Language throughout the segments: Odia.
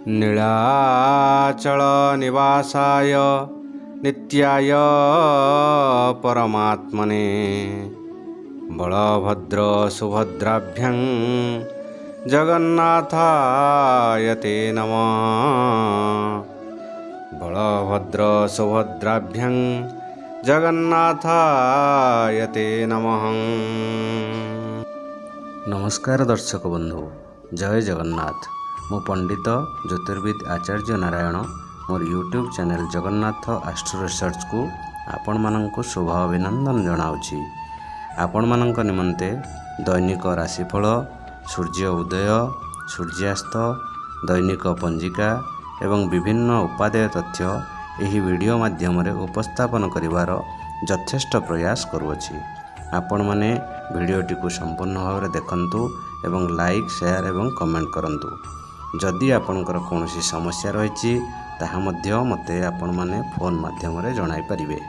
ନୀଳାଚଳ ନିବାସାୟ ନିତ୍ୟାୟ ପରମାତ୍ମନେ ବଳଭଦ୍ର ସୁଭଦ୍ରାଭ୍ୟାଂ ଜଗନ୍ନାଥାୟ ତେ ନମଃ। ବଳଭଦ୍ର ସୁଭଦ୍ରାଭ୍ୟାଂ ଜଗନ୍ନାଥାୟ ତେ ନମଃ। ନମସ୍କାର ଦର୍ଶକ ବନ୍ଧୁ, ଜୟ ଜଗନ୍ନାଥ। ମୁଁ ପଣ୍ଡିତ ଜ୍ୟୋତିର୍ବିଦ ଆଚାର୍ଯ୍ୟ ନାରାୟଣ ମୋର ୟୁଟ୍ୟୁବ୍ ଚ୍ୟାନେଲ୍ ଜଗନ୍ନାଥ ଆଷ୍ଟ୍ରୋ ରିସର୍ଚ୍ଚକୁ ଆପଣମାନଙ୍କୁ ଶୁଭ ଅଭିନନ୍ଦନ ଜଣାଉଛି। ଆପଣମାନଙ୍କ ନିମନ୍ତେ ଦୈନିକ ରାଶିଫଳ, ସୂର୍ଯ୍ୟ ଉଦୟ, ସୂର୍ଯ୍ୟାସ୍ତ, ଦୈନିକ ପଞ୍ଜିକା ଏବଂ ବିଭିନ୍ନ ଉପାଦେୟ ତଥ୍ୟ ଏହି ଭିଡ଼ିଓ ମାଧ୍ୟମରେ ଉପସ୍ଥାପନ କରିବାର ଯଥେଷ୍ଟ ପ୍ରୟାସ କରୁଅଛି। ଆପଣମାନେ ଭିଡ଼ିଓଟିକୁ ସମ୍ପୂର୍ଣ୍ଣ ଭାବରେ ଦେଖନ୍ତୁ ଏବଂ ଲାଇକ୍, ସେୟାର ଏବଂ କମେଣ୍ଟ କରନ୍ତୁ। ଯଦି ଆପଣଙ୍କର କୌଣସି ସମସ୍ୟା ରହିଛି, ତାହା ମଧ୍ୟ ମୋତେ ଆପଣମାନେ ଫୋନ୍ ମାଧ୍ୟମରେ ଜଣାଇ ପାରିବେ।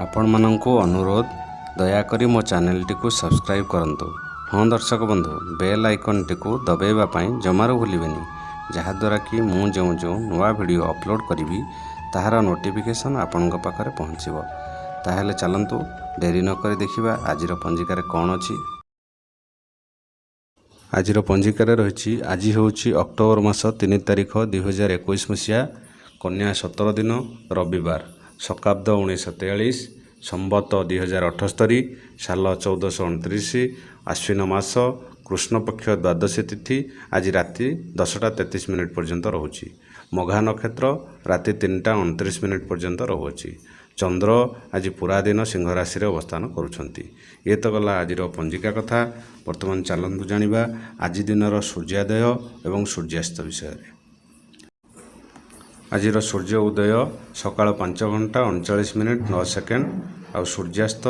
ଆପଣମାନଙ୍କୁ ଅନୁରୋଧ, ଦୟାକରି ମୋ ଚ୍ୟାନେଲଟିକୁ ସବସ୍କ୍ରାଇବ୍ କରନ୍ତୁ। ହଁ ଦର୍ଶକ ବନ୍ଧୁ, ବେଲ୍ ଆଇକନ୍ଟିକୁ ଦବାଇବା ପାଇଁ ଜମାରୁ ଭୁଲିବେନି, ଯାହାଦ୍ୱାରା କି ମୁଁ ଯେଉଁ ଯେଉଁ ନୂଆ ଭିଡ଼ିଓ ଅପଲୋଡ଼ କରିବି, ତାହାର ନୋଟିଫିକେସନ୍ ଆପଣଙ୍କ ପାଖରେ ପହଞ୍ଚିବ। ତାହେଲେ ଚାଲନ୍ତୁ, ଡେରି ନକରି ଦେଖିବା ଆଜିର ପଞ୍ଜିକାରେ କ'ଣ ଅଛି। ଆଜିର ପଞ୍ଜିକାରେ ରହିଛି, ଆଜି ହେଉଛି ଅକ୍ଟୋବର ମାସ 3 ତାରିଖ, 2021 ମସିହା, କନ୍ୟା 17 ଦିନ, ରବିବାର, ଶକାବ୍ଦ 1943, ସମ୍ବତ 2078, ସାଲ 1429, ଆଶ୍ୱିନ ମାସ, କୃଷ୍ଣପକ୍ଷ ଦ୍ୱାଦଶୀ ତିଥି ଆଜି ରାତି 10ଟା 33 ମିନିଟ୍ ପର୍ଯ୍ୟନ୍ତ ରହୁଛି। ମଘା ନକ୍ଷତ୍ର ରାତି 3ଟା 29 ମିନିଟ୍ ପର୍ଯ୍ୟନ୍ତ ରହୁଅଛି। ଚନ୍ଦ୍ର ଆଜି ପୁରା ଦିନ ସିଂହ ରାଶିରେ ଅବସ୍ଥାନ କରୁଛନ୍ତି। ଇଏ ତ ଗଲା ଆଜିର ପଞ୍ଜିକା କଥା। ବର୍ତ୍ତମାନ ଚାଲନ୍ତୁ ଜାଣିବା ଆଜି ଦିନର ସୂର୍ଯ୍ୟୋଦୟ ଏବଂ ସୂର୍ଯ୍ୟାସ୍ତ ବିଷୟରେ। ଆଜିର ସୂର୍ଯ୍ୟ ଉଦୟ ସକାଳ 5 ଘଣ୍ଟା 39 ମିନିଟ୍ 9 ସେକେଣ୍ଡ ଆଉ ସୂର୍ଯ୍ୟାସ୍ତ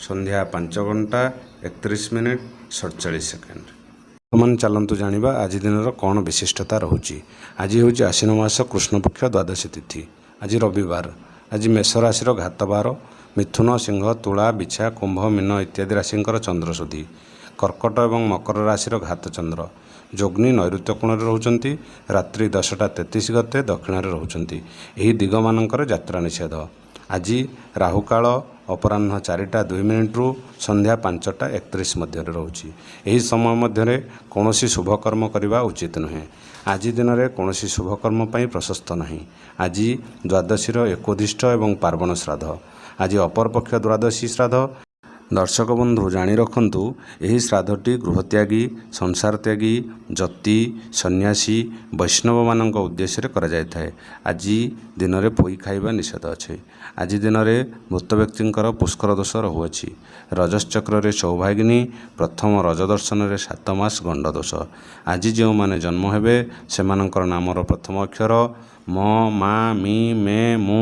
ସନ୍ଧ୍ୟା 5 ଘଣ୍ଟା 31 ମିନିଟ୍ 47 ସେକେଣ୍ଡ। ବର୍ତ୍ତମାନ ଚାଲନ୍ତୁ ଜାଣିବା ଆଜି ଦିନର କ'ଣ ବିଶିଷ୍ଟତା ରହୁଛି। ଆଜି ହେଉଛି ଆଶ୍ୱିନ ମାସ କୃଷ୍ଣପକ୍ଷ ଦ୍ୱାଦଶୀ ତିଥି। ଆଜି ରବିବାର। ଆଜି ମେଷ ରାଶିର ଘାତବାର। ମିଥୁନ, ସିଂହ, ତୁଳା, ବିଛା, କୁମ୍ଭ, ମୀନ ଇତ୍ୟାଦି ରାଶିଙ୍କର ଚନ୍ଦ୍ରଶୁଦ୍ଧି। କର୍କଟ ଏବଂ ମକର ରାଶିର ଘାତଚନ୍ଦ୍ର। ଯୋଗିନୀ ନୈଋତ୍ୟ କୋଣରେ ରହୁଛନ୍ତି। ରାତ୍ରି 10ଟା 33 ଗତେ ଦକ୍ଷିଣରେ ରହୁଛନ୍ତି। ଏହି ଦିଗମାନଙ୍କରେ ଯାତ୍ରା ନିଷେଧ। ଆଜି ରାହୁକାଳ ଅପରାହ୍ନ 4ଟା 2 ମିନିଟ୍ରୁ ସନ୍ଧ୍ୟା 5ଟା 31 ମଧ୍ୟରେ ରହୁଛି। ଏହି ସମୟ ମଧ୍ୟରେ କୌଣସି ଶୁଭକର୍ମ କରିବା ଉଚିତ ନୁହେଁ। ଆଜି ଦିନରେ କୌଣସି ଶୁଭକର୍ମ ପାଇଁ ପ୍ରଶସ୍ତ ନାହିଁ। ଆଜି ଦ୍ୱାଦଶୀର ଏକୋଦ୍ଦିଷ୍ଟ ଏବଂ ପାର୍ବଣ ଶ୍ରାଦ୍ଧ। ଆଜି ଅପରପକ୍ଷ ଦ୍ୱାଦଶୀ ଶ୍ରାଦ୍ଧ। ଦର୍ଶକ ବନ୍ଧୁ, ଜାଣି ରଖନ୍ତୁ, ଏହି ଶ୍ରାଦ୍ଧଟି ଗୃହତ୍ୟାଗୀ, ସଂସାର ତ୍ୟାଗୀ, ଯତି, ସନ୍ନ୍ୟାସୀ, ବୈଷ୍ଣବମାନଙ୍କ ଉଦ୍ଦେଶ୍ୟରେ କରାଯାଇଥାଏ। ଆଜି ଦିନରେ ପୋଇ ଖାଇବା ନିଷେଧ ଅଛି। ଆଜି ଦିନରେ ମୃତ ବ୍ୟକ୍ତିଙ୍କର ପୁଷ୍କର ଦୋଷ ରହୁଅଛି। ରଜଶ୍ଚକ୍ରରେ ସୌଭାଗିନୀ, ପ୍ରଥମ ରଜ ଦର୍ଶନରେ 7 ମାସ ଗଣ୍ଡ ଦୋଷ। ଆଜି ଯେଉଁମାନେ ଜନ୍ମ ହେବେ, ସେମାନଙ୍କର ନାମର ପ୍ରଥମ ଅକ୍ଷର ମ, ମା, ମି, ମେ, ମୁ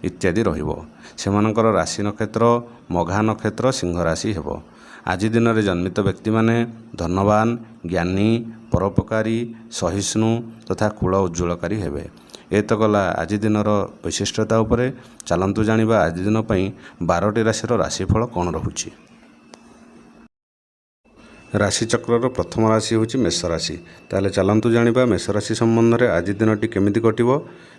ଇତ୍ୟାଦି ରହିବ। ସେମାନଙ୍କର ରାଶି ନକ୍ଷତ୍ର ମଘା ନକ୍ଷତ୍ର, ସିଂହ ରାଶି ହେବ। ଆଜି ଦିନରେ ଜନ୍ମିତ ବ୍ୟକ୍ତିମାନେ ଧନବାନ, ଜ୍ଞାନୀ, ପରୋପକାରୀ, ସହିଷ୍ଣୁ ତଥା କୁଳ ଉଜ୍ଜ୍ୱଳକାରୀ ହେବେ। ଏ ତ ଗଲା ଆଜି ଦିନର ବୈଶିଷ୍ଟ୍ୟତା ଉପରେ। ଚାଲନ୍ତୁ ଜାଣିବା ଆଜି ଦିନ ପାଇଁ 12ଟି ରାଶିର ରାଶିଫଳ କ'ଣ ରହୁଛି। ରାଶିଚକ୍ରର ପ୍ରଥମ ରାଶି ହେଉଛି ମେଷ ରାଶି। ତାହେଲେ ଚାଲନ୍ତୁ ଜାଣିବା ମେଷ ରାଶି ସମ୍ବନ୍ଧରେ ଆଜି ଦିନଟି କେମିତି କଟିବ।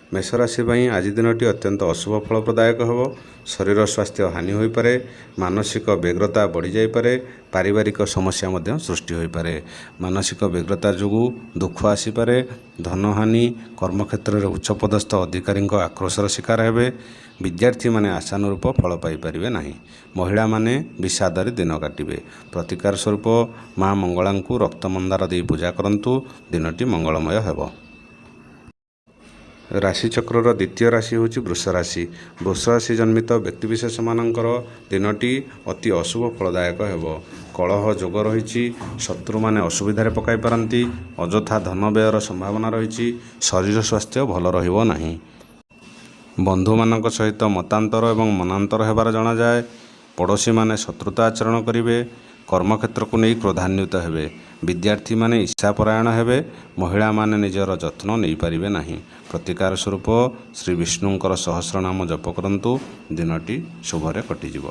ମେଷ ରାଶି ପାଇଁ ଆଜି ଦିନଟି ଅତ୍ୟନ୍ତ ଅଶୁଭ ଫଳପ୍ରଦାୟକ ହେବ। ଶରୀର ସ୍ୱାସ୍ଥ୍ୟ ହାନି ହୋଇପାରେ। ମାନସିକ ବ୍ୟଗ୍ରତା ବଢ଼ିଯାଇପାରେ। ପାରିବାରିକ ସମସ୍ୟା ମଧ୍ୟ ସୃଷ୍ଟି ହୋଇପାରେ। ମାନସିକ ବ୍ୟଗ୍ରତା ଯୋଗୁଁ ଦୁଃଖ ଆସିପାରେ। ଧନହାନି, କର୍ମକ୍ଷେତ୍ରରେ ଉଚ୍ଚପଦସ୍ଥ ଅଧିକାରୀଙ୍କ ଆକ୍ରୋଶର ଶିକାର ହେବେ। ବିଦ୍ୟାର୍ଥୀମାନେ ଆଶାନୁରୂପ ଫଳ ପାଇପାରିବେ ନାହିଁ। ମହିଳାମାନେ ବିଷାଦରେ ଦିନ କାଟିବେ। ପ୍ରତିକାର ସ୍ୱରୂପ ମା ମଙ୍ଗଳାଙ୍କୁ ରକ୍ତମନ୍ଦାର ଦେଇ ପୂଜା କରନ୍ତୁ। ଦିନଟି ମଙ୍ଗଳମୟ ହେବ। ରାଶିଚକ୍ରର ଦ୍ୱିତୀୟ ରାଶି ହେଉଛି ବୃଷ ରାଶି। ବୃଷ ରାଶି ଜନ୍ମିତ ବ୍ୟକ୍ତିବିଶେଷମାନଙ୍କର ଦିନଟି ଅତି ଅଶୁଭ ଫଳଦାୟକ ହେବ। କଳହ ଯୋଗ ରହିଛି। ଶତ୍ରୁମାନେ ଅସୁବିଧାରେ ପକାଇ ପାରନ୍ତି। ଅଯଥା ଧନ ବ୍ୟୟର ସମ୍ଭାବନା ରହିଛି। ଶରୀର ସ୍ୱାସ୍ଥ୍ୟ ଭଲ ରହିବ ନାହିଁ। ବନ୍ଧୁମାନଙ୍କ ସହିତ ମତାନ୍ତର ଏବଂ ମନାନ୍ତର ହେବାର ଜଣାଯାଏ। ପଡ଼ୋଶୀମାନେ ଶତ୍ରୁତା ଆଚରଣ କରିବେ। କର୍ମକ୍ଷେତ୍ରକୁ ନେଇ କ୍ରୋଧାନ୍ୱିତ ହେବେ। ବିଦ୍ୟାର୍ଥୀମାନେ ଈର୍ଷାପରାୟଣ ହେବେ। ମହିଳାମାନେ ନିଜର ଯତ୍ନ ନେଇପାରିବେ ନାହିଁ। ପ୍ରତିକାର ସ୍ୱରୂପ ଶ୍ରୀ ବିଷ୍ଣୁଙ୍କର ସହସ୍ର ନାମ ଜପ କରନ୍ତୁ। ଦିନଟି ଶୁଭରେ କଟିଯିବ।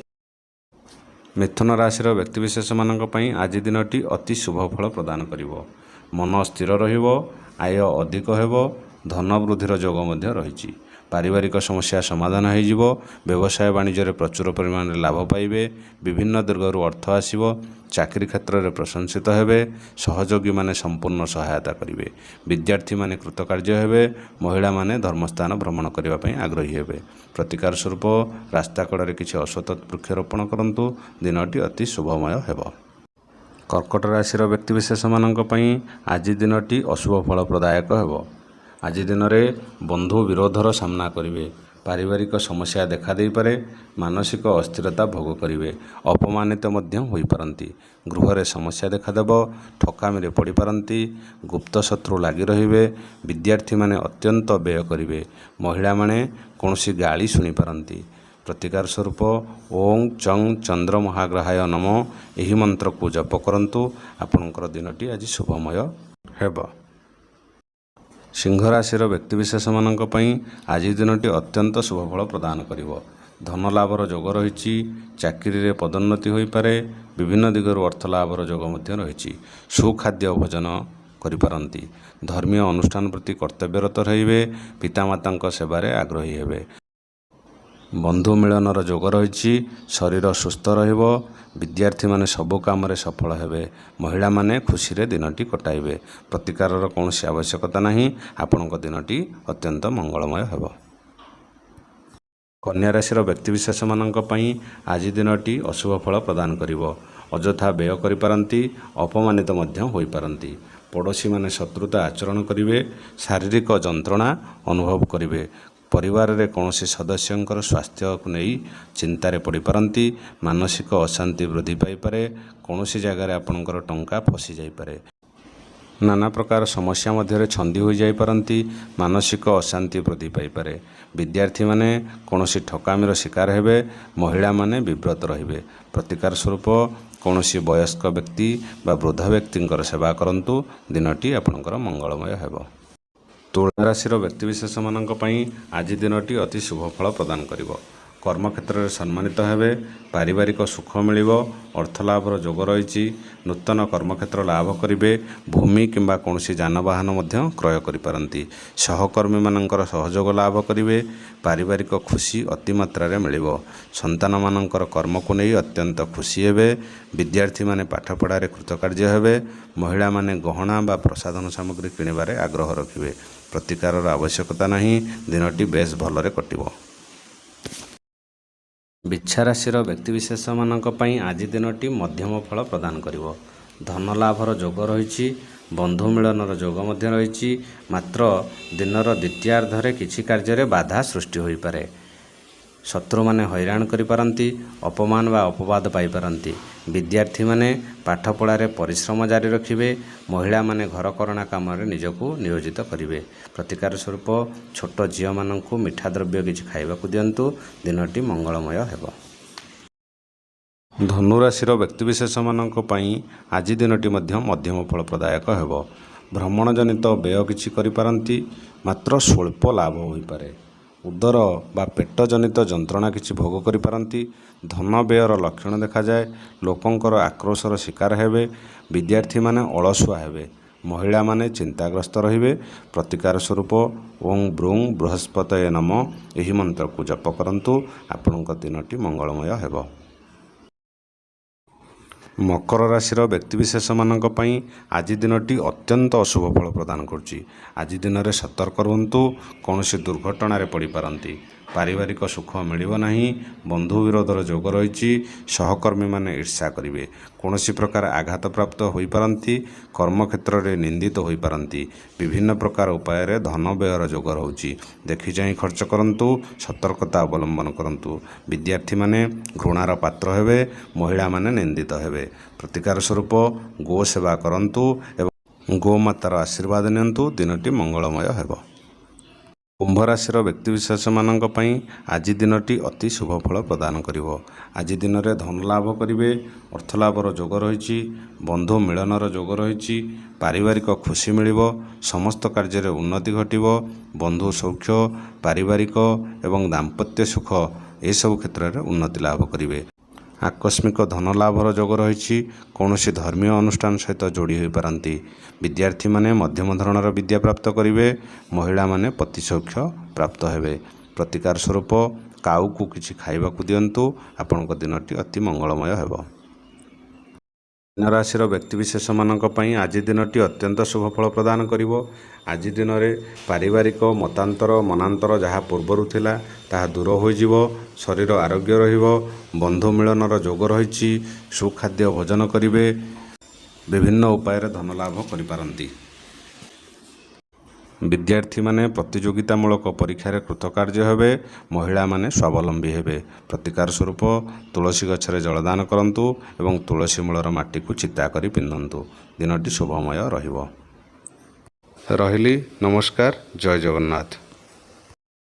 ମିଥୁନ ରାଶିର ବ୍ୟକ୍ତିବିଶେଷମାନଙ୍କ ପାଇଁ ଆଜି ଦିନଟି ଅତି ଶୁଭ ଫଳ ପ୍ରଦାନ କରିବ। ମନ ସ୍ଥିର ରହିବ। ଆୟ ଅଧିକ ହେବ। ଧନ ବୃଦ୍ଧିର ଯୋଗ ମଧ୍ୟ ରହିଛି। ପାରିବାରିକ ସମସ୍ୟା ସମାଧାନ ହୋଇଯିବ। ବ୍ୟବସାୟ ବାଣିଜ୍ୟରେ ପ୍ରଚୁର ପରିମାଣରେ ଲାଭ ପାଇବେ। ବିଭିନ୍ନ ଦିଗରୁ ଅର୍ଥ ଆସିବ। ଚାକିରି କ୍ଷେତ୍ରରେ ପ୍ରଶଂସିତ ହେବେ। ସହଯୋଗୀମାନେ ସମ୍ପୂର୍ଣ୍ଣ ସହାୟତା କରିବେ। ବିଦ୍ୟାର୍ଥୀମାନେ କୃତକାର୍ଯ୍ୟ ହେବେ। ମହିଳାମାନେ ଧର୍ମସ୍ଥାନ ଭ୍ରମଣ କରିବା ପାଇଁ ଆଗ୍ରହୀ ହେବେ। ପ୍ରତିକାର ସ୍ୱରୂପ ରାସ୍ତା କଡ଼ରେ କିଛି ଅଶ୍ୱତ୍ଥ ବୃକ୍ଷରୋପଣ କରନ୍ତୁ। ଦିନଟି ଅତି ଶୁଭମୟ ହେବ। କର୍କଟ ରାଶିର ବ୍ୟକ୍ତିବିଶେଷମାନଙ୍କ ପାଇଁ ଆଜି ଦିନଟି ଅଶୁଭ ଫଳ ପ୍ରଦାୟକ ହେବ। ଆଜି ଦିନରେ ବନ୍ଧୁ ବିରୋଧର ସାମ୍ନା କରିବେ। ପାରିବାରିକ ସମସ୍ୟା ଦେଖାଦେଇପାରେ। ମାନସିକ ଅସ୍ଥିରତା ଭୋଗ କରିବେ। ଅପମାନିତ ମଧ୍ୟ ହୋଇପାରନ୍ତି। ଗୃହରେ ସମସ୍ୟା ଦେଖାଦେବ। ଠକାମିରେ ପଡ଼ିପାରନ୍ତି। ଗୁପ୍ତ ଶତ୍ରୁ ଲାଗି ରହିବେ। ବିଦ୍ୟାର୍ଥୀମାନେ ଅତ୍ୟନ୍ତ ବ୍ୟୟ କରିବେ। ମହିଳାମାନେ କୌଣସି ଗାଳି ଶୁଣିପାରନ୍ତି। ପ୍ରତିକାର ସ୍ୱରୂପ ଓଁ ଚଂ ଚନ୍ଦ୍ର ମହାଗ୍ରହାୟ ନମ ଏହି ମନ୍ତ୍ରକୁ ଜପ କରନ୍ତୁ। ଆପଣଙ୍କର ଦିନଟି ଆଜି ଶୁଭମୟ ହେବ। ସିଂହ ରାଶିର ବ୍ୟକ୍ତିବିଶେଷମାନଙ୍କ ପାଇଁ ଆଜି ଦିନଟି ଅତ୍ୟନ୍ତ ଶୁଭଫଳ ପ୍ରଦାନ କରିବ। ଧନ ଲାଭର ଯୋଗ ରହିଛି। ଚାକିରିରେ ପଦୋନ୍ନତି ହୋଇପାରେ। ବିଭିନ୍ନ ଦିଗରୁ ଅର୍ଥ ଲାଭର ଯୋଗ ମଧ୍ୟ ରହିଛି। ସୁଖାଦ୍ୟ ଭୋଜନ କରିପାରନ୍ତି। ଧର୍ମୀୟ ଅନୁଷ୍ଠାନ ପ୍ରତି କର୍ତ୍ତବ୍ୟରତ ରହିବେ। ପିତାମାତାଙ୍କ ସେବାରେ ଆଗ୍ରହୀ ହେବେ। ବନ୍ଧୁ ମିଳନର ଯୋଗ ରହିଛି। ଶରୀର ସୁସ୍ଥ ରହିବ। ବିଦ୍ୟାର୍ଥୀମାନେ ସବୁ କାମରେ ସଫଳ ହେବେ। ମହିଳାମାନେ ଖୁସିରେ ଦିନଟି କଟାଇବେ। ପ୍ରତିକାରର କୌଣସି ଆବଶ୍ୟକତା ନାହିଁ। ଆପଣଙ୍କ ଦିନଟି ଅତ୍ୟନ୍ତ ମଙ୍ଗଳମୟ ହେବ। କନ୍ୟା ରାଶିର ବ୍ୟକ୍ତିବିଶେଷମାନଙ୍କ ପାଇଁ ଆଜି ଦିନଟି ଅଶୁଭ ଫଳ ପ୍ରଦାନ କରିବ। ଅଯଥା ବ୍ୟୟ କରିପାରନ୍ତି। ଅପମାନିତ ମଧ୍ୟ ହୋଇପାରନ୍ତି। ପଡ଼ୋଶୀମାନେ ଶତ୍ରୁତା ଆଚରଣ କରିବେ। ଶାରୀରିକ ଯନ୍ତ୍ରଣା ଅନୁଭବ କରିବେ। ପରିବାରରେ କୌଣସି ସଦସ୍ୟଙ୍କର ସ୍ୱାସ୍ଥ୍ୟକୁ ନେଇ ଚିନ୍ତାରେ ପଡ଼ିପାରନ୍ତି। ମାନସିକ ଅଶାନ୍ତି ବୃଦ୍ଧି ପାଇପାରେ। କୌଣସି ଜାଗାରେ ଆପଣଙ୍କର ଟଙ୍କା ଫସି ଯାଇପାରେ। ନାନା ପ୍ରକାର ସମସ୍ୟା ମଧ୍ୟରେ ଛନ୍ଦି ହୋଇଯାଇପାରନ୍ତି। ମାନସିକ ଅଶାନ୍ତି ବୃଦ୍ଧି ପାଇପାରେ। ବିଦ୍ୟାର୍ଥୀମାନେ କୌଣସି ଠକାମିର ଶିକାର ହେବେ। ମହିଳାମାନେ ବିବ୍ରତ ରହିବେ। ପ୍ରତିକାର ସ୍ୱରୂପ କୌଣସି ବୟସ୍କ ବ୍ୟକ୍ତି ବା ବୃଦ୍ଧ ବ୍ୟକ୍ତିଙ୍କର ସେବା କରନ୍ତୁ। ଦିନଟି ଆପଣଙ୍କର ମଙ୍ଗଳମୟ ହେବ। ତୁଳା ରାଶିର ବ୍ୟକ୍ତିବିଶେଷମାନଙ୍କ ପାଇଁ ଆଜି ଦିନଟି ଅତି ଶୁଭ ଫଳ ପ୍ରଦାନ କରିବ। କର୍ମକ୍ଷେତ୍ରରେ ସମ୍ମାନିତ ହେବେ। ପାରିବାରିକ ସୁଖ ମିଳିବ। ଅର୍ଥଲାଭର ଯୋଗ ରହିଛି। ନୂତନ କର୍ମକ୍ଷେତ୍ର ଲାଭ କରିବେ। ଭୂମି କିମ୍ବା କୌଣସି ଯାନବାହନ ମଧ୍ୟ କ୍ରୟ କରିପାରନ୍ତି। ସହକର୍ମୀମାନଙ୍କର ସହଯୋଗ ଲାଭ କରିବେ। ପାରିବାରିକ ଖୁସି ଅତିମାତ୍ରାରେ ମିଳିବ। ସନ୍ତାନମାନଙ୍କର କର୍ମକୁ ନେଇ ଅତ୍ୟନ୍ତ ଖୁସି ହେବେ। ବିଦ୍ୟାର୍ଥୀମାନେ ପାଠପଢ଼ାରେ କୃତକାର୍ଯ୍ୟ ହେବେ। ମହିଳାମାନେ ଗହଣା ବା ପ୍ରସାଧନ ସାମଗ୍ରୀ କିଣିବାରେ ଆଗ୍ରହ ରଖିବେ। ପ୍ରତିକାରର ଆବଶ୍ୟକତା ନାହିଁ। ଦିନଟି ବେଶ୍ ଭଲରେ କଟିବ। ବିଛା ରାଶିର ବ୍ୟକ୍ତିବିଶେଷମାନଙ୍କ ପାଇଁ ଆଜି ଦିନଟି ମଧ୍ୟମ ଫଳ ପ୍ରଦାନ କରିବ। ଧନ ଲାଭର ଯୋଗ ରହିଛି। ବନ୍ଧୁ ମିଳନର ଯୋଗ ମଧ୍ୟ ରହିଛି। ମାତ୍ର ଦିନର ଦ୍ୱିତୀୟାର୍ଦ୍ଧରେ କିଛି କାର୍ଯ୍ୟରେ ବାଧା ସୃଷ୍ଟି ହୋଇପାରେ। ଶତ୍ରୁମାନେ ହଇରାଣ କରିପାରନ୍ତି। ଅପମାନ ବା ଅପବାଦ ପାଇପାରନ୍ତି। ବିଦ୍ୟାର୍ଥୀମାନେ ପାଠପଢ଼ାରେ ପରିଶ୍ରମ ଜାରି ରଖିବେ। ମହିଳାମାନେ ଘରକରଣା କାମରେ ନିଜକୁ ନିୟୋଜିତ କରିବେ। ପ୍ରତିକାର ସ୍ୱରୂପ ଛୋଟ ଝିଅମାନଙ୍କୁ ମିଠା ଦ୍ରବ୍ୟ କିଛି ଖାଇବାକୁ ଦିଅନ୍ତୁ। ଦିନଟି ମଙ୍ଗଳମୟ ହେବ। ଧନୁରାଶିର ବ୍ୟକ୍ତିବିଶେଷମାନଙ୍କ ପାଇଁ ଆଜି ଦିନଟି ମଧ୍ୟ ମଧ୍ୟମ ଫଳ ପ୍ରଦାୟକ ହେବ। ଭ୍ରମଣଜନିତ ବ୍ୟୟ କିଛି କରିପାରନ୍ତି, ମାତ୍ର ସ୍ୱଳ୍ପ ଲାଭ ହୋଇପାରେ। ଉଦର ବା ପେଟଜନିତ ଯନ୍ତ୍ରଣା କିଛି ଭୋଗ କରିପାରନ୍ତି। ଧନ ବ୍ୟୟର ଲକ୍ଷଣ ଦେଖାଯାଏ। ଲୋକଙ୍କର ଆକ୍ରୋଶର ଶିକାର ହେବେ। ବିଦ୍ୟାର୍ଥୀମାନେ ଅଳସୁଆ ହେବେ। ମହିଳାମାନେ ଚିନ୍ତାଗ୍ରସ୍ତ ରହିବେ। ପ୍ରତିକାର ସ୍ୱରୂପ ଓଁ ବୃଂ ବୃହସ୍ପତୟେ ନମ ଏହି ମନ୍ତ୍ରକୁ ଜପ କରନ୍ତୁ। ଆପଣଙ୍କ ଦିନଟି ମଙ୍ଗଳମୟ ହେବ। ମକର ରାଶିର ବ୍ୟକ୍ତିବିଶେଷମାନଙ୍କ ପାଇଁ ଆଜି ଦିନଟି ଅତ୍ୟନ୍ତ ଅଶୁଭ ଫଳ ପ୍ରଦାନ କରୁଛି। ଆଜି ଦିନରେ ସତର୍କ ରୁହନ୍ତୁ। କୌଣସି ଦୁର୍ଘଟଣାରେ ପଡ଼ିପାରନ୍ତି। ପାରିବାରିକ ସୁଖ ମିଳିବ ନାହିଁ। ବନ୍ଧୁ ବିରୋଧର ଯୋଗ ରହିଛି। ସହକର୍ମୀମାନେ ଈର୍ଷା କରିବେ। କୌଣସି ପ୍ରକାର ଆଘାତପ୍ରାପ୍ତ ହୋଇପାରନ୍ତି। କର୍ମକ୍ଷେତ୍ରରେ ନିନ୍ଦିତ ହୋଇପାରନ୍ତି। ବିଭିନ୍ନ ପ୍ରକାର ଉପାୟରେ ଧନ ବ୍ୟୟର ଯୋଗ ରହୁଛି। ଦେଖି ଚାହିଁ ଖର୍ଚ୍ଚ କରନ୍ତୁ। ସତର୍କତା ଅବଲମ୍ବନ କରନ୍ତୁ। ବିଦ୍ୟାର୍ଥୀମାନେ ଘୃଣାର ପାତ୍ର ହେବେ। ମହିଳାମାନେ ନିନ୍ଦିତ ହେବେ। ପ୍ରତିକାର ସ୍ୱରୂପ ଗୋ ସେବା କରନ୍ତୁ ଏବଂ ଗୋମାତାର ଆଶୀର୍ବାଦ ନିଅନ୍ତୁ। ଦିନଟି ମଙ୍ଗଳମୟ ହେବ। କୁମ୍ଭ ରାଶିର ବ୍ୟକ୍ତିବିଶେଷମାନଙ୍କ ପାଇଁ ଆଜି ଦିନଟି ଅତି ଶୁଭ ଫଳ ପ୍ରଦାନ କରିବ। ଆଜି ଦିନରେ ଧନ ଲାଭ କରିବେ। ଅର୍ଥଲାଭର ଯୋଗ ରହିଛି। ବନ୍ଧୁ ମିଳନର ଯୋଗ ରହିଛି। ପାରିବାରିକ ଖୁସି ମିଳିବ। ସମସ୍ତ କାର୍ଯ୍ୟରେ ଉନ୍ନତି ଘଟିବ। ବନ୍ଧୁ ସୌଖ୍ୟ, ପାରିବାରିକ ଏବଂ ଦାମ୍ପତ୍ୟ ସୁଖ ଏସବୁ କ୍ଷେତ୍ରରେ ଉନ୍ନତି ଲାଭ କରିବେ। ଆକସ୍ମିକ ଧନଲାଭର ଯୋଗ ରହିଛି। କୌଣସି ଧର୍ମୀୟ ଅନୁଷ୍ଠାନ ସହିତ ଯୋଡ଼ି ହୋଇପାରନ୍ତି। ବିଦ୍ୟାର୍ଥୀମାନେ ମଧ୍ୟମ ଧରଣର ବିଦ୍ୟା ପ୍ରାପ୍ତ କରିବେ। ମହିଳାମାନେ ପତିସୌଖ୍ୟ ପ୍ରାପ୍ତ ହେବେ। ପ୍ରତିକାର ସ୍ୱରୂପ କାଉକୁ କିଛି ଖାଇବାକୁ ଦିଅନ୍ତୁ। ଆପଣଙ୍କ ଦିନଟି ଅତି ମଙ୍ଗଳମୟ ହେବ। ମୀନ ରାଶିର ବ୍ୟକ୍ତିବିଶେଷମାନଙ୍କ ପାଇଁ ଆଜି ଦିନଟି ଅତ୍ୟନ୍ତ ଶୁଭ ଫଳ ପ୍ରଦାନ କରିବ। ଆଜି ଦିନରେ ପାରିବାରିକ ମତାନ୍ତର, ମନାନ୍ତର ଯାହା ପୂର୍ବରୁ ଥିଲା, ତାହା ଦୂର ହୋଇଯିବ। ଶରୀର ଆରୋଗ୍ୟ ରହିବ। ବନ୍ଧୁ ମିଳନର ଯୋଗ ରହିଛି। ସୁଖାଦ୍ୟ ଭୋଜନ କରିବେ। ବିଭିନ୍ନ ଉପାୟରେ ଧନ ଲାଭ କରିପାରନ୍ତି। ବିଦ୍ୟାର୍ଥୀମାନେ ପ୍ରତିଯୋଗିତାମୂଳକ ପରୀକ୍ଷାରେ କୃତକାର୍ଯ୍ୟ ହେବେ। ମହିଳାମାନେ ସ୍ୱାବଲମ୍ବୀ ହେବେ। ପ୍ରତିକାର ସ୍ୱରୂପ ତୁଳସୀ ଗଛରେ ଜଳଦାନ କରନ୍ତୁ ଏବଂ ତୁଳସୀ ମୂଳର ମାଟିକୁ ଚିତା କରି ପିନ୍ଧନ୍ତୁ। ଦିନଟି ଶୁଭମୟ ରହିବ। ରହିଲି, ନମସ୍କାର, ଜୟ ଜଗନ୍ନାଥ।